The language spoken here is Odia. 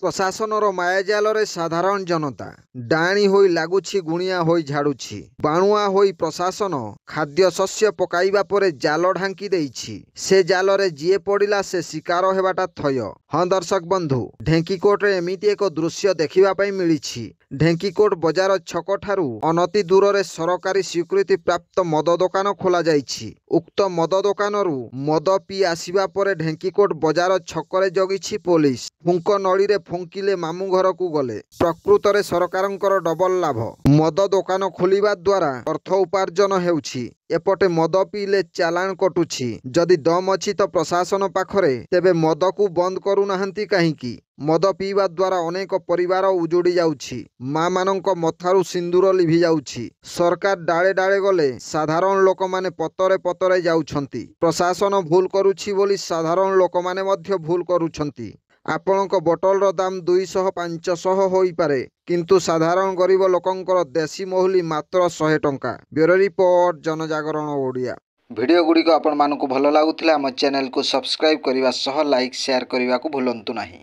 ପ୍ରଶାସନର ମାୟାଜାଲରେ ସାଧାରଣ ଜନତା। ଡାଆଣୀ ହୋଇ ଲାଗୁଛି, ଗୁଣିଆ ହୋଇ ଝାଡୁଛି। ବାଣୁଆ ହୋଇ ପ୍ରଶାସନ ଖାଦ୍ୟଶସ୍ୟ ପକାଇବା ପରେ ଜାଲ ଢାଙ୍କି ଦେଇଛି। ସେ ଜାଲରେ ଯିଏ ପଡ଼ିଲା ସେ ଶିକାର ହେବାଟା ଥୟ। ହଁ ଦର୍ଶକ ବନ୍ଧୁ, ଢେଙ୍କିକୋଟରେ ଏମିତି ଏକ ଦୃଶ୍ୟ ଦେଖିବା ପାଇଁ ମିଳିଛି। ଢେଙ୍କିକୋଟ ବଜାର ଛକଠାରୁ ଅନତି ଦୂରରେ ସରକାରୀ ସ୍ୱୀକୃତି ପ୍ରାପ୍ତ ମଦ ଦୋକାନ ଖୋଲାଯାଇଛି। ଉକ୍ତ ମଦ ଦୋକାନରୁ ମଦ ପିଇ ଆସିବା ପରେ ଢେଙ୍କିକୋଟ ବଜାର ଛକରେ ଜଗିଛି ପୋଲିସ। ଫୁଙ୍କ ନଳିରେ ଫୁଙ୍କିଲେ ମାମୁଁ ଘରକୁ ଗଲେ। ପ୍ରକୃତରେ ସରକାରଙ୍କର ଡବଲ ଲାଭ। ମଦ ଦୋକାନ ଖୋଲିବା ଦ୍ୱାରା ଅର୍ଥ ଉପାର୍ଜନ ହେଉଛି, ଏପଟେ ମଦ ପିଇଲେ ଚାଲାଣ କଟୁଛି। ଯଦି ଦମ୍ ଅଛି ତ ପ୍ରଶାସନ ପାଖରେ, ତେବେ ମଦକୁ ବନ୍ଦ କରୁନାହାନ୍ତି କାହିଁକି? ମଦ ପିଇବା ଦ୍ୱାରା ଅନେକ ପରିବାର ଉଜୁଡ଼ି ଯାଉଛି, ମା'ମାନଙ୍କ ମଥାରୁ ସିନ୍ଦୁର ଲିଭି ଯାଉଛି। ସରକାର ଡାଳେ ଡାଳେ ଗଲେ ସାଧାରଣ ଲୋକମାନେ ପତରେ ପତରେ ଯାଉଛନ୍ତି। ପ୍ରଶାସନ ଭୁଲ କରୁଛି ବୋଲି ସାଧାରଣ ଲୋକମାନେ ମଧ୍ୟ ଭୁଲ କରୁଛନ୍ତି। ଆପଣଙ୍କ ବୋଟଲର ଦାମ 200 500 ହୋଇପାରେ, କିନ୍ତୁ ସାଧାରଣ ଗରିବ ଲୋକଙ୍କର ଦେଶୀ ମହୁଲି ମାତ୍ର 100 ଟଙ୍କା। Bureau report, Janajagaran Odia. Video ଗୁଡ଼ିକ ଆପଣମାନଙ୍କୁ ଭଲ ଲାଗୁଥିଲେ ଆମ ଚ୍ୟାନେଲକୁ ସବସ୍କ୍ରାଇବ୍ କରିବା ସହ ଲାଇକ୍, ସେୟାର କରିବାକୁ ଭୁଲନ୍ତୁ ନାହିଁ।